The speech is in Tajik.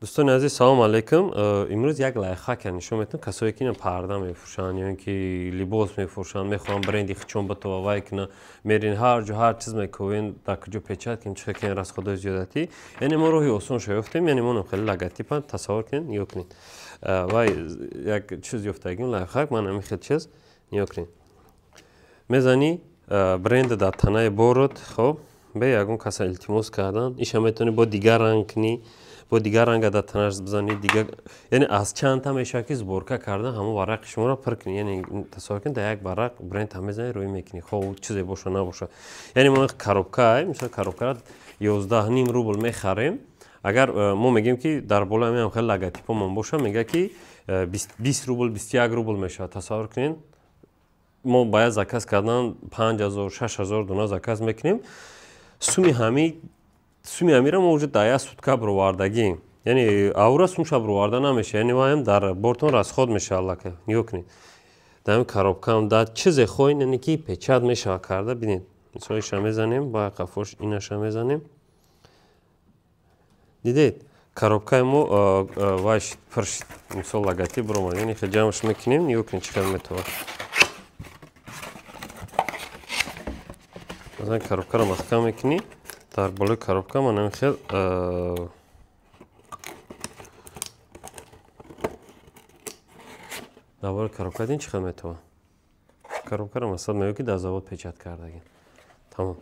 Дӯстони азиз, салом алейкум. Имрӯз як лайфхака нишон метавам. Касое ки парда мефурӯшанд ё ин ки либос мефурӯшанд, мехоҳанд бренди хичон батова вай кунанд, мерин ҳар ҷо ҳар чиз мекӯвен, дар куҷо печат кунем, чӣ кунем, расходҳои зиёдатӣ. Яъне мо роҳи осон шо ёфтем, яъне мо хеле логотипан тасаввур кунед, нигоҳ кунед. Вай як чиз ёфтагим лайфхак, ман ҳамин хел чиз нигоҳ кунед. Мезанӣ бренд дар танаи борот, хоб, бе ягон каса илтимос кардан, иша метавонӣ бо дигар ранг кунӣ, бо дигар ранга дар танаш бизанӣ, дигар, яъне аз чандта мешавад ки сборка кардан ҳамон варақи шуморо пур кунӣ. Яъне тасаввур кунед, дар як варақ бренд ҳам мезанӣ, рӯй мекунӣ, хоб чизе боша набоша. Яъне мо коробка, мисол коробкаро 11.5 рубл мехарем. Агар мо мегӯем ки дар болои ҳамин хеле логотипомон боша, мегӯяд ки 20 рубл, 21 рубл мешавад. Тасаввур кунед, мо бояд заказ кардан 5000, 6000 дона заказ мекунем. Суми ҳамиро мо уже дар як сутка бировардагим. Яъне авра сумша бироварда намешавад. Яъне ваям дар бортон расход мешавад аллакай. Нигоҳ кунед. Дар ҳамин коробкаам дар чизе хоҳед, яъне ки печат мешавад карда. Бинед, мисол иша мезанем, ба қафош инаша мезанем. Дидед, коробкаи мо вай шид, пур шид. Мисол логотип биромад. Яъне хел ҷамъш мекунем, нигоҳ кунед чӣ хел метавад. Масалан коробкаро маҳкам мекунӣ, дар болои коробка ман ҳамин хел дар болои коробка дин чӣ хел метавад. Коробкаро масалан мегӯяд ки дар завод печат кардагим. Тамом.